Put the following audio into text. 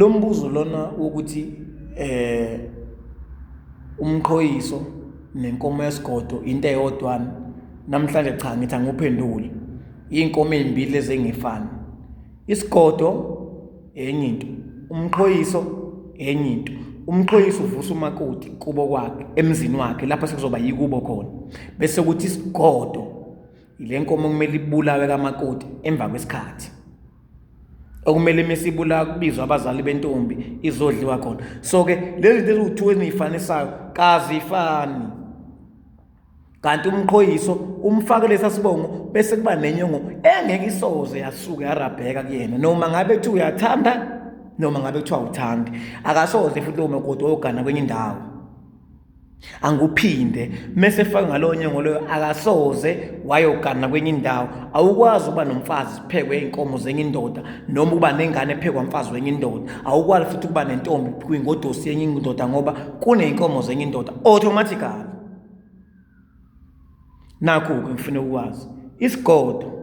Lo mbuzo lona wokuthi umqhoyiso nenkomo yesigodo into eyodwana, namhlanje cha ngithi angiwuphendule. Iy'nkomo ey'mbili lezi ey'ngefani. Isigodo enye into, umqhoyiso enye into. Umqhoyiso uvusa umakoti kubo kwakhe, emzini wakhe lapho sekuzoba yikubo khona. Bese kuthi isigodo ile nkomo okumele ibulawe kamakoti emva kwesikhathi. Okumele mesibulawa kubizwa abazali bentombi izodliwa khona. So-ke lezi zinto eziwu-two eniyifanisayo kazifani. Kanti umqhoyiso umfake lesa sibongo bese kuba nenyongo engeke isoze yasuke yarabheka kuyena, noma ngabe kuthiwa uyathanda noma ngabe kuthiwa awuthandi, akasoze futhi lowo makoti oyogana kwenye indawo. Angikuphinde mese efake ngalowo nyongo loyo, akasoze wayogana kwenye indawo. Awukwazi ukuba nomfazi siphekwe iy'nkomo zenye indoda, noma ukuba nengane ephekwa mfazi wenye indoda. Awukwazi futhi ukuba nentombi kwingodosi yenye indoda ngoba kuney'nkomo zenye indoda automatically. Nakhu-ke ngifuna ukwazi isigodo.